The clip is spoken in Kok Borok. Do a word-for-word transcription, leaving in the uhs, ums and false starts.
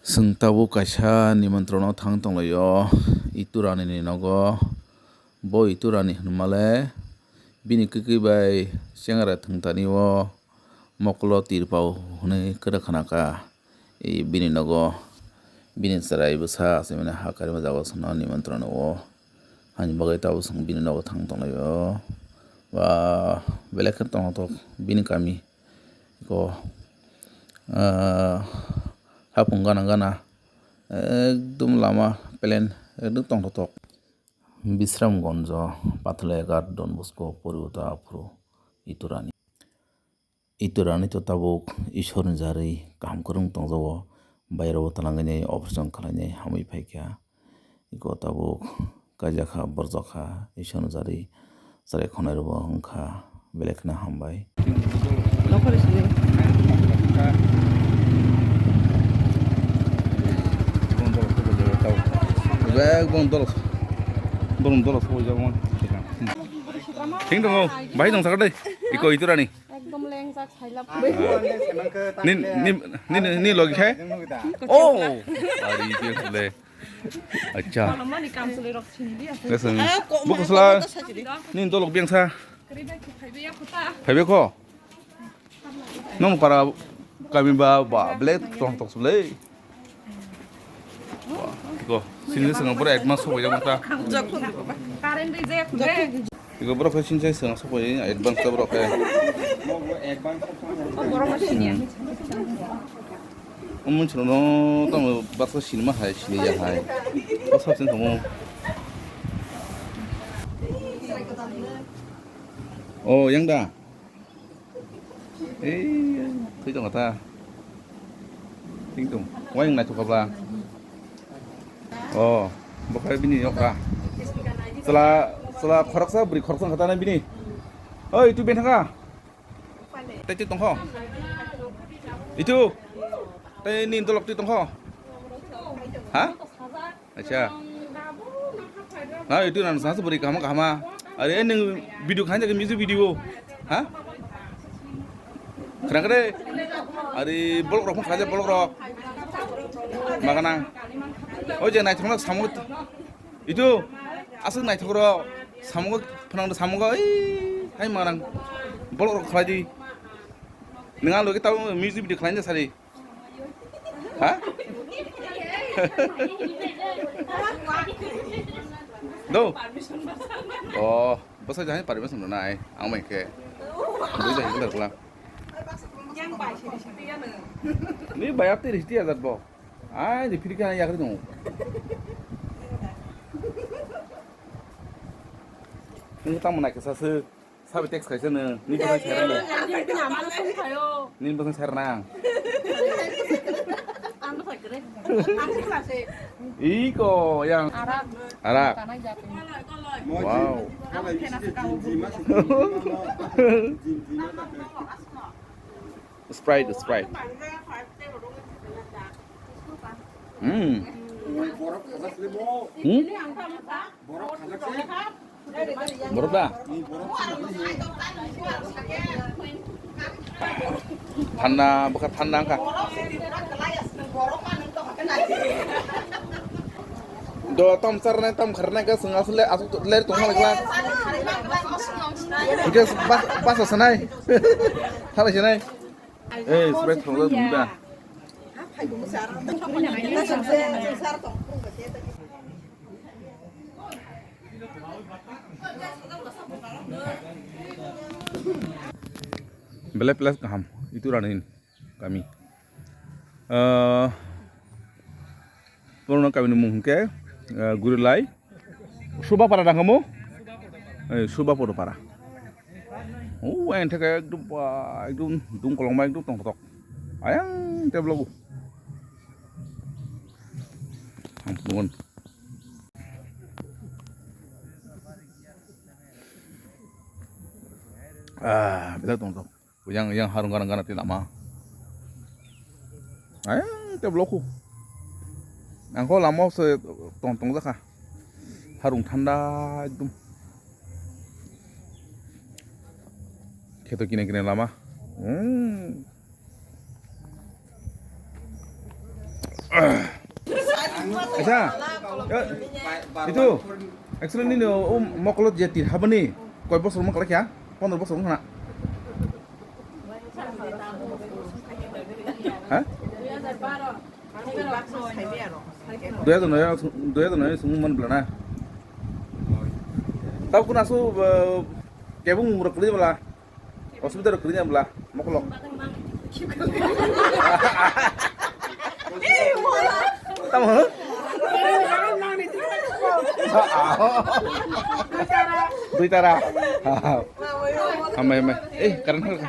Chwng tabuk kaisa nimontronno thang tonglaio Iturani ni nogo. Bo Iturani hwnmale bini kwkwi bai chengara thwngtani o mokolo tirpao hwnwi kwrwk khna kha. I bini nogo bini chwrai bwsa achai mani ha karima jaga o chwngno nimontron o. Hani bagwi tabuk chwng bini nogo thang tonglaio. Ba belai khe tongthok bini kami. Iko, ah, hapung gana gana ekdom lama plain ekdom tongthok. Bisramgonjo, Pathalaya Ghat, Don Bosco, Poriuta, Aphuru, Iturani. Iturani to tabuk Ishwarni jarwi kaham kwrwng tongjago, bairego twlangwi operation khlainai hamwi phaikha. Iko tabuk kaijakha, borjokha, Ishwarno jari chwrai khonai rwbo wngkha, belai kheno hambai. Bek bong dol, bong dol sabo jabo. Thing tongo, bahai tong sakha dei, iko Iturani. Ekdom lengjak sailap. Ni, ni, ni, ni logi khai? Oh, ari ke le. Acha. Mani kam chwlwi rok sini dia. Listen. Ah, kok Buku mana sela. Kok mana sajri? Ni dolok biang sa. Kari bai ki phaibe ya kota. Phaibe ko? Nong para kami ba, ba, ble tong tong sule. Wah, iko. Sini sengam pura advance sok ya mata. Jakhun. Karen ri jaya khun re. Iko borok khe sinchai sengam sok ya advance ta borok khe. Borok sini. Omo chwngno tamo baksa sinima hai, sini ya hai. O sabsen tamo. O, yang da. Ei, thwi tong ta. Ting tong. Wai nai thok ba. O, bokhai bini yok ka. Sala, sala khoroksa, bwrwi khoroksa kata na bini. Oi, tu ben thanga. Tei twi tongkho. Itu. Tei ni dolok twi tongkho. Ha? Acha. Na itu nan sa bwrwi kaham kaham. Are nung video khan jak music video. Ha? Khna kre. Are bolok rok khna jak bolok rok. Magana. Oi je naithok na samung. Itu aswk naithok rok samungo phwnang samungo ei hai manang bolok rok khlai di. Nwng ang logi tabo music video khlai sari. Ha? Do. Oh, bwsa jahai permission rwnai ang mai khe. Dui jahai khe kla. Ni bayar tiris ti hajar bo. Ai, di phiri khe yakri tongo. Nung tamo naikha sa swk. Sabi text khaisa nung. Ni bwsai serang nung. Ni bwsai serang. Iko yang. Arak. Arak. Wow. Sprite, Sprite. Hmm. Hmm? Borok da? Thanda, bwkha thanda wngkha. Do tom charnai, tom kharnai khe chwng aswk le aswk ler tongma lai glak. Hwnkhe bas, basa sanai. Thalai sanai. Eh, Sprite thongjak nini ba? Belai place kaham, Iturani kami. Eh, Borokno kamini mung hwnkhe, eh, Gurilai. Subapara nang kamo? Eh, Subapara para. O, ayang theke ekdom, ba, ekdom dum kolokma ekdom tongthok. Ayang teblogo. Ang pungon. Ah, belai tongthok. Yang, yang harung gana gana ti lama. Ayang te bloku. Ang ko lama se tong tong jaka. Harung thanda ekdom. Kheto kine kine lama. Hmm. Aisa, eh, itu, actually nini o mokolo je tir habani koi bosor wngkha kya? Pondro bosor wngkha na? Ha? Dui hajar noi, dui hajar noi sung man bla na. Tab kuna su, eh, kebung rok kli bla. Osubida rok kwrwngya bwla, mokolok. Tamo, huh? Dui tara. Hambai, hambai. Eh, karan hal ka.